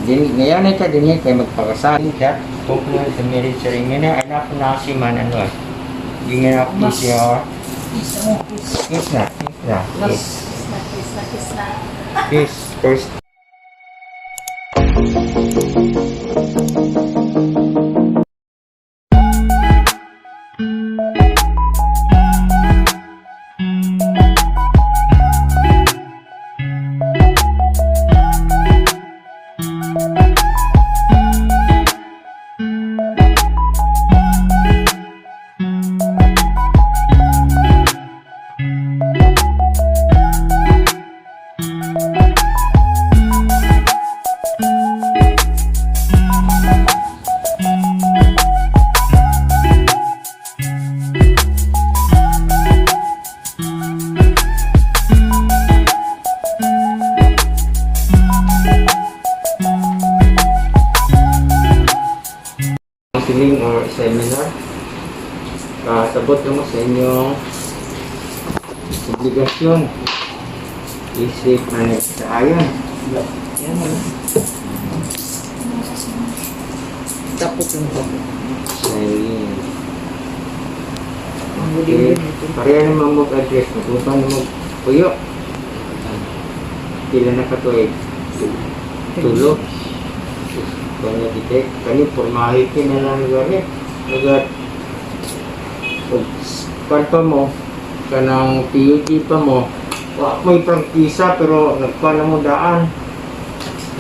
Din, ngayon ay ka din kay magpakasal ka. Conclude the marriage ceremony ay na si man ano. Gingan ako siya. Kiss na, kiss na. Kiss. Kiss na, kiss na. Kiss first. Counseling or seminar. Kasabot mo sa inyong obligasyon. Isip na nagkaayon. Yan ano. Tapos yung po. Celine. Okay. Pareha naman mag-address. Mag-uban mo puyo. Pila na katuig? Tulo. Kanya dite. Kani formality na lang lugar eh. Lugar. Pag pan pa mo, kanang PUG pa mo, wa may prangkisa pero nagpa na mo daan.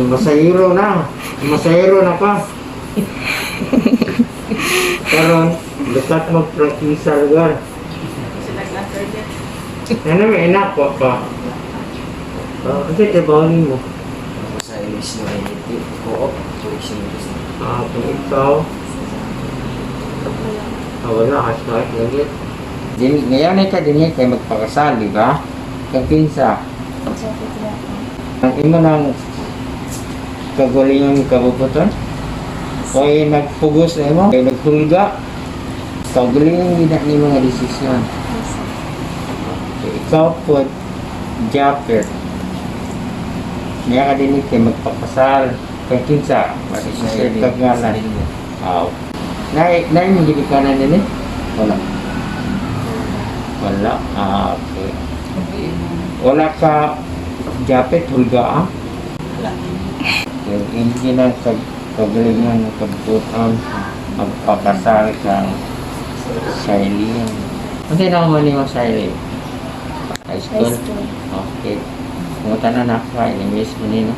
Masahiro na. Masahiro na ka. Karon, lukat mo prangkisa lugar. Ano may anak ko pa? Oh, kasi trabaho mo. Sa ilis na IT, co-op, tuition business. Ah, kung ikaw, ah, wala, kasi kahit lagi. Din, ngayon ay ka din kay magpakasal, di ba? Kang kinsa, ang imo nang kagalingon kabubuton, kay nagpugos na imo, kay naghulga, kagalingon gina ni mga desisyon. Okay, ikaw po, Japper, niya ka din kay magpakasal, kang kinsa, masisir kag ngalan. Aw. Nay, nay mo ginikanan din eh? Wala. Wala. Ah, okay. Wala ka Japet hulga ah? Wala. Okay, hindi na kag kagalingan ng kabutan magpakasal kang Shailene. Ano na mo ni mo Shailene? High school? Okay. Kumuta na na ka, i-miss mo nino.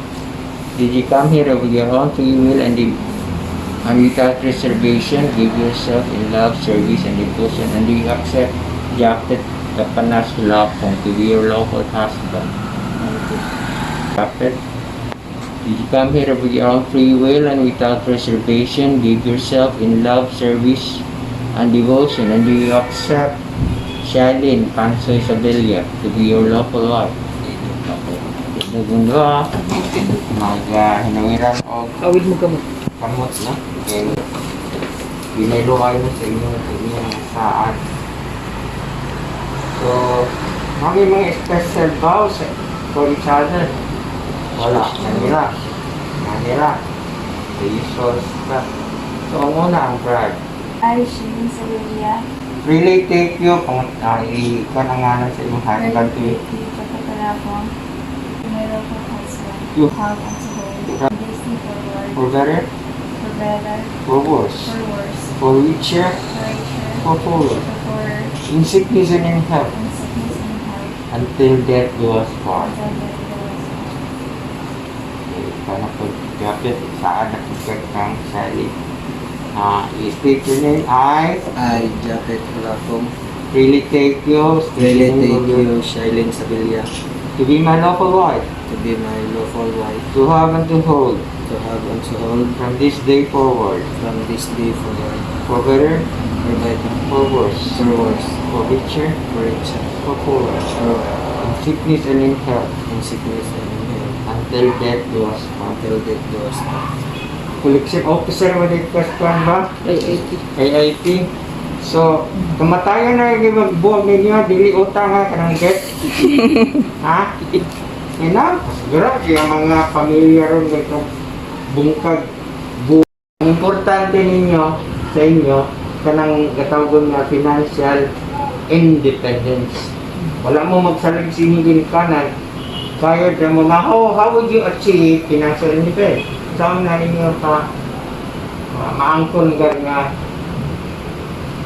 Did you come here with your own free will and without reservation, give yourself in love, service, and devotion, and do you accept Japet Tapanas Lapong to be your lawful husband? Japet, did you come here with your own free will and without reservation, give yourself in love, service, and devotion, and do you accept Charlene Pansoy Sabella to be your lawful wife? Okay. Nagundwa, mag-hinawiran og Awid mo gamot. kamot na. Okay. Binailuhay mo sa inyong saan. So, may mga special vows for each other. Wala. Nanira. Nanira. The usual stuff. So, ang una, ang bride. I, Shane Sevilla, Really take you kung ikaw ang ngalan sa imong husband to take you, Pagkakalapong, to my lawful husband, You. have and to hold, from this day forward, for better, for better, for worse, for worse, for richer, for richer, for poorer, for poorer, in sickness and in health, in sickness and health, until death do us part. until death do us part. Okay, para po dapat saan nakikita kang sali. Ah, you state your name. I I, Japet Lapong, really take you, state really the name take of your- you, Shailene Sevilla, to be my lawful wife, to be my lawful wife, to have and to hold, to have and to hold from this day forward, from this day forward, for better, for better, for worse, for worse, for richer, for richer, for poorer, for in sickness and in health, in sickness and in health, Till death do us part. Till death do us part. Collection officer mo dito ka ba? AIT. AIT. So, kamatayan na yung magbuwag ninyo, dili utang ha, kanang debt. Ha? Ina, grabe ang mga pamilya ron dito bungkag bu. Ang importante ninyo sa inyo kanang gatawagon nga financial independence. Wala mo magsalig sa inyong ginikanan. Kaya mo na, how would you achieve financial independence? Saan na ninyo pa maangkon gar nga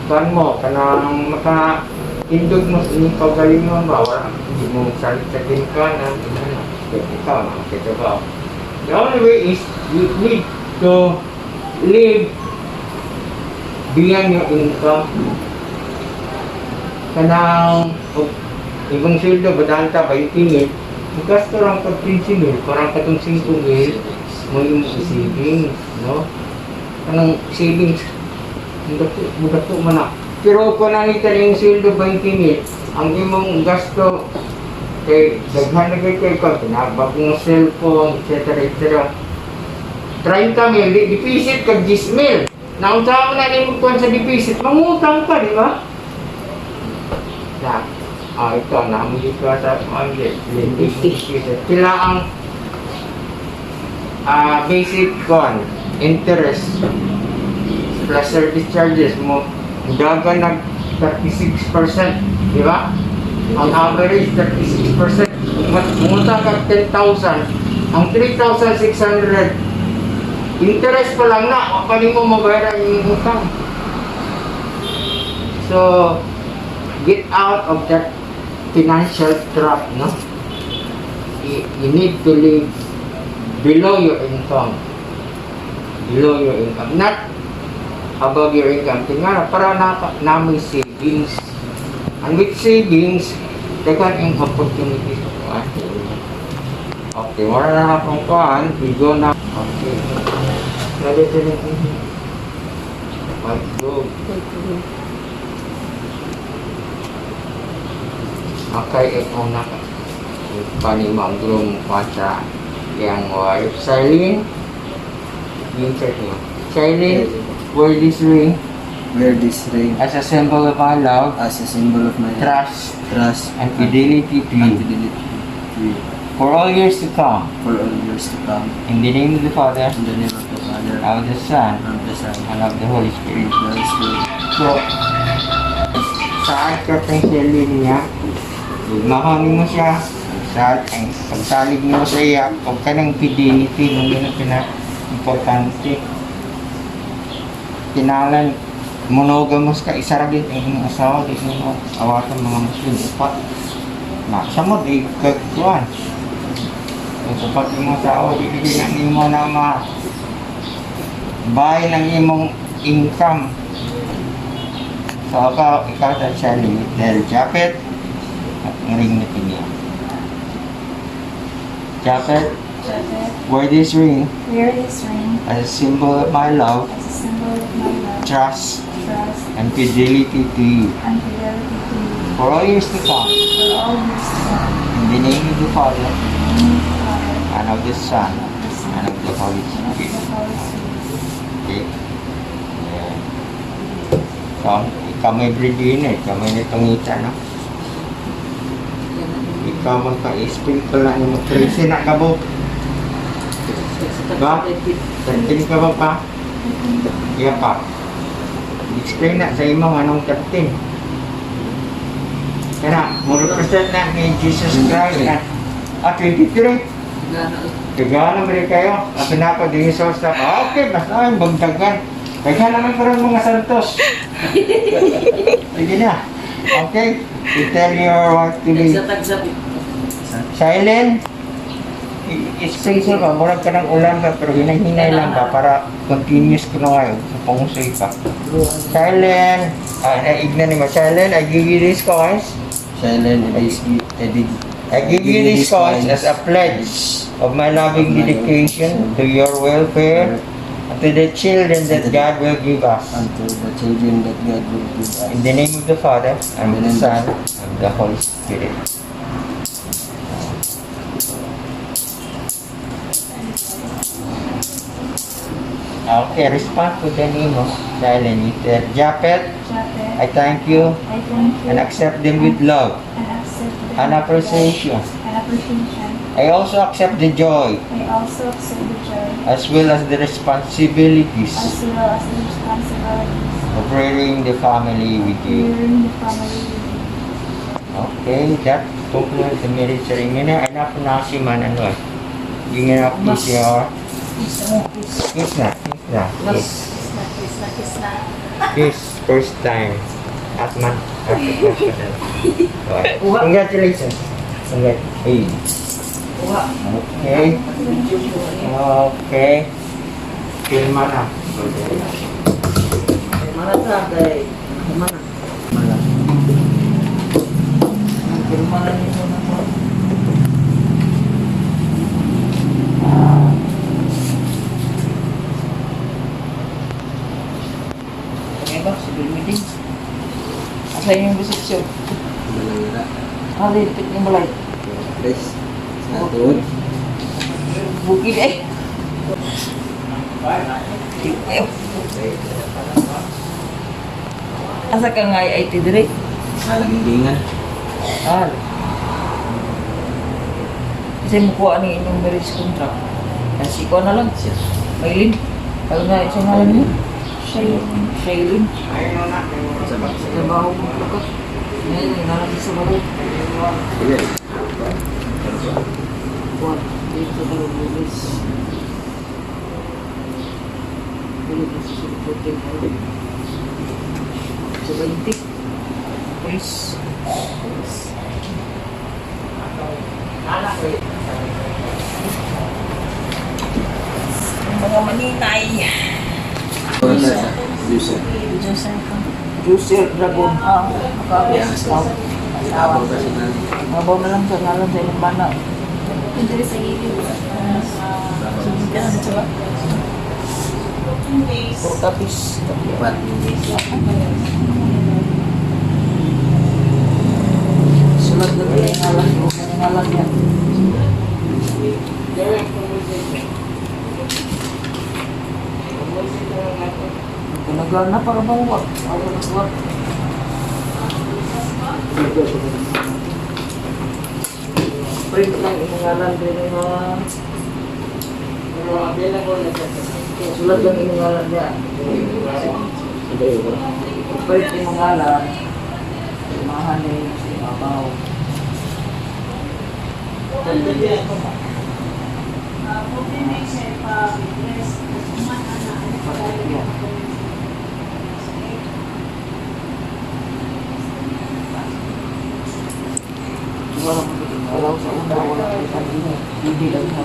kuan mo kanang maka indog mo sa inyong kaugalingon ba, wala hindi mo magsalig sa ginikanan, inana ikaw na kita ba. The only way is you need to live beyond your income. Kanang og ibang sweldo badanta 20 mil, gasto lang pag 15 mil, parang katong 5 mil mo yung savings, no? Anong savings, mudato man na. Pero kung nanita yung sweldo 20 mil, ang imong gasto kay daghan na kay kay ka pinabagong cellphone, etc. etc. 30 mil, deficit kag 10 mil. Naunsa mo na nimo kuan sa deficit, mangutang ka, di ba? Na, ito, naamo dito sa mga Pila ang basic con interest plus service charges mo, dagan nag 36%, di ba? Ang average 36%. Mungutang kag 10,000, ang 3,600 interest pa lang na, pa mo mabayaran yung utang. So, get out of that financial trap, no? You need to live below your income. Below your income. Not above your income. Tingnan, para na, na may savings. And with savings, daghan yung opportunities. Okay, wala na akong kuhan. We go na. Okay. Lagi sila. White gold. Okay, ikaw na. Panima ang groom ko sa iyang wife. Charlene, insert mo. Charlene, wear this ring Wear this ring as a symbol of my love, as a symbol of my trust, trust and fidelity to and you fidelity to you for all years to come. For all years to come. In the name of the Father, In the name of the Father, and of the Son, and of the Son, and of the Holy Spirit. and of the Holy Spirit. So, saan ka kang Charlene niya? Gugmahon mo siya. Sa, ang pagsalig mo sa iya, huwag ka ng fidelity, nung yun ang pina-importante. Kinalan, monogamous ka, isa ra gid ang imong asawa, di mo awatan mga Muslim, upat. Na, sa mo, di kagkuhan. Kung upat imong asawa, di di na nimo na ma buy ng imong income. So ako, ikaw sa Charlie, Del Japet, at ang ring na niya. Japet, Japet, wear this ring wear this ring as a symbol of my love, as a symbol of my love, trust, trust, and fidelity to you and fidelity to you for all years to come. For all years to come. In the name of the Father, In the name of the Father, and of the Son, of the Son, and of the Holy and of Spirit. the Holy Spirit. Okay? Yeah. So, ikaw may breadwinner, ikaw may nitongita, no? Ikaw man ka, sprinkle na mo. 13 na ka ba? Ba? 13 ka ba pa? Iya pa. Explain na sa imo anong 13. Kaya, mo represent na ni Jesus Christ na. 23. Daghan naman kayo. Ako na ako, di sa stop. Okay, basta ay, magdagan. Daghan naman karon mga santos. Sige na. Okay, you tell your wife to be silent. I-sprinkle ka, murag ka ng ulan ka, pero hinay-hinay lang ba para continuous ko na kayo. Sa pangusoy ka. Silent. Naignan ni mo. Silent, I give you this coins. Silent, I did, I give you these coins as a pledge of my loving dedication to your welfare and to the children that God will give us. And to the children that God will give us. In the name of the Father, and of the Son, and of the Holy Spirit. Okay, respond to the name of Silent. Japet, Japet, I thank you I thank you and accept them with love and accept them and with appreciation. love and appreciation. I also accept the joy I also accept the joy as well as the responsibilities as well as the responsibilities of rearing the family with you. rearing the family with you. Okay, that concludes the marriage ceremony. Anak na si Mananoy. Yung anak ni siya. Kiss na, kiss na. Kiss. Kiss na, kiss na, kiss na. Kiss, first time. At man. At okay. Congratulations. Congratulations. Okay. Okay. Filma na. Mana ta kay mana? Mana. Pirma na nimo na mo. Okay ba? Civil meeting. Asa inyong reception? Balay ra. Ah, lipit ng balay. Chris. Sa tuod. Bukid eh. Ayaw. Asa ka nga IT dire? Malagindingan. Ah. Kasi mukuha ni inyong marriage contract. Kasi ko na lang siya. Maylin. Ano na isang ngalan mo? Shailene. Shailene. Sa ba? Sa trabaho mo ka. Ngayon, ngalan sa bago. Dili. Buwan. Dito sa dalawang lunes. Tulog na sa 14. Sa 20. Please. Ang mga maninay. Juicer. Juicer ko. Juicer Dragon. Ah, Yeah, so. Abaw kasi na. Mabaw na lang sa ngalan sa inyong bana. Dito sa gilid. Puro tapis. Upat. Sulat na yung ngalan. Yung ngalan yan. Talaga na para mahuwa. Ako na kuha. Print lang yung ngalan din yung mga. Sulat lang yung ngalan niya. Print yung ngalan. Mahan eh, sa ibabaw. Yeah. Wala wala sa una, wala sa hindi. Hindi lang ka.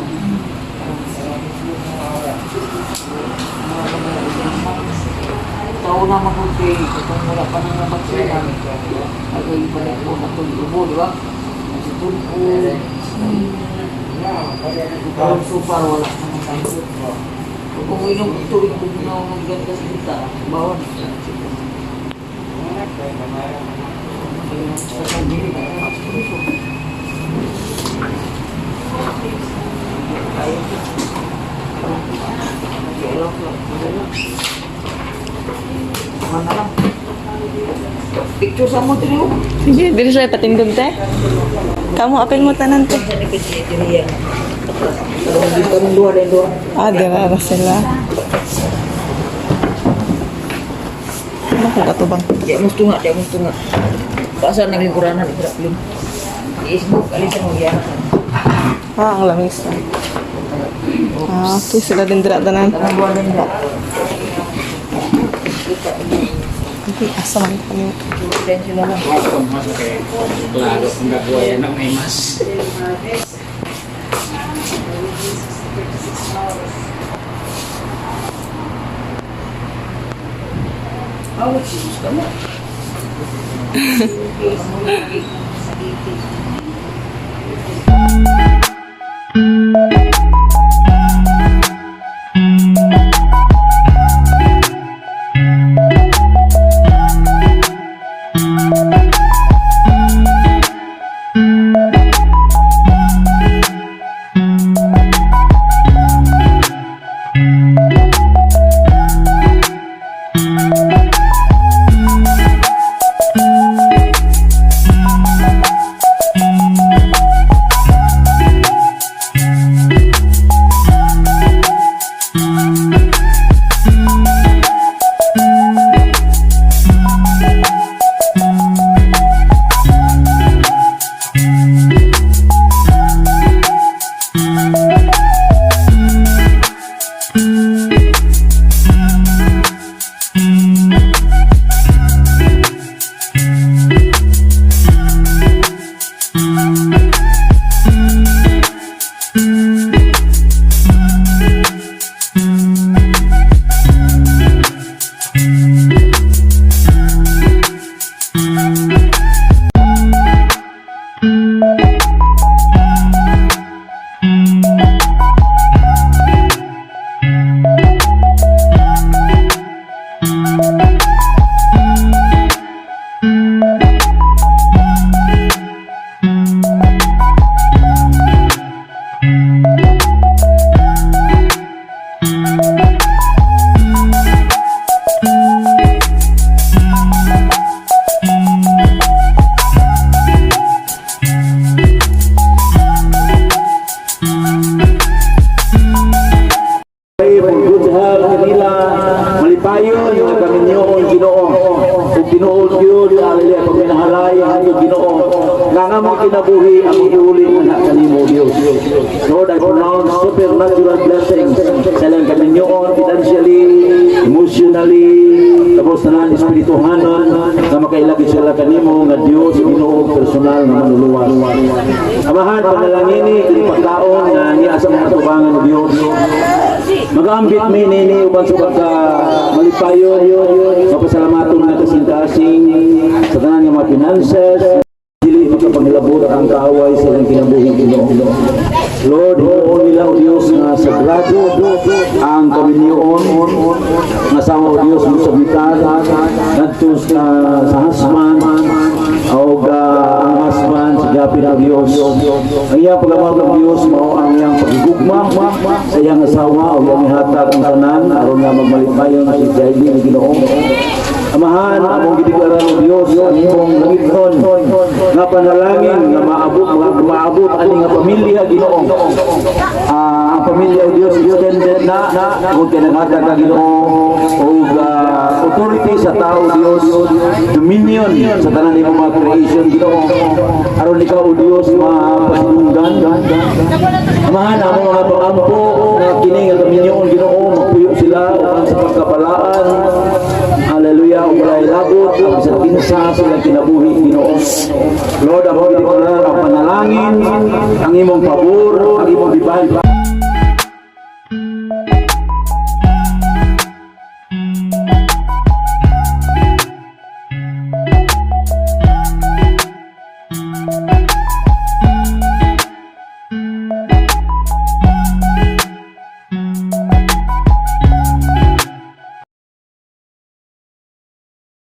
Sa una mabuti, kung wala pa nang nabaksina, agay pa na po na ubo, di ba? Sa tulpo, parang super, wala pa nang tayo. Kung inom tubig, kung na maganda sa kita, bawon. Picture sa mo diri oh. Sige, dili siya patindog te. Kamu apil mo tanan te. Sa likod niya diri yan. Dito ang duha din duha. Ah, dira ra sila. Ano kung katubang? Di mo tunga, di mo tunga. Basa nang kuranan igraplim. Facebook alisan mo yan. Ah, ang lamis na. Ah, okay, sila din dira tanan. Tanang buwan din ba? Okay, asa man kami. Din sila lang. Klaro kung gagawa yan ang may mas. Awat sus ka mo. pray for good health kanila, malipayon nga kaminyoon, Ginoo. Ug tinuod gyud, hallelujah, pag minahalay ang Ginoo nga nga among kinabuhi ang iuli na kanimo, Dios. Lord, I pronounce supernatural blessings sa ilang kaminyoon, financially, emotionally, tapos tanan espirituhanon, nga makailagi sila kanimo nga Dios, Ginoo, personal nga manluluwas. Amahan, panalangini kini pagkaon nga niya sa mga tubangan, Dios. Mag-ambit mi nini uban sa pagka malipayon, mapasalamaton nga kasing-kasing sa tanan nga mga finances, dili makapanghilabot ang kaaway sa ilang kinabuhi, Ginoo. Lord, himuon nila, O Dios, nga sagrado ang kaminyoon nga sama, O Dios, mosabitan ngadto sa husband o ang husband sa gapit ng Dios. Ang iyang pag-amag ng Dios mao ang iyang pagigugma sa iyang asawa o iyang ihatag ang tanan aron nga magmalipayon si Jaili ng Ginoo. Amahan, among gideklara, O Dios, ang imong langitnon nga panalangin nga maabot nga maabot ani nga pamilya, Ginoo. Ang pamilya, O Dios, extended na ug kinanghatag ka, Ginoo, og authority sa tao, Dios, dominion sa tanan nimong mga creation, Ginoo. Aron ikaw, O Dios, mapasinunggan. Amahan, among mga pangampo nga kini nga kaminyoon, Ginoo, magpuyo sila uban sa pagkabalaan. Hallelujah, ug walay labot ang bisan kinsa sa ilang kinabuhi, Ginoo. Lord, ang gideklara ang panalangin, ang imong pabor, ang imong divine.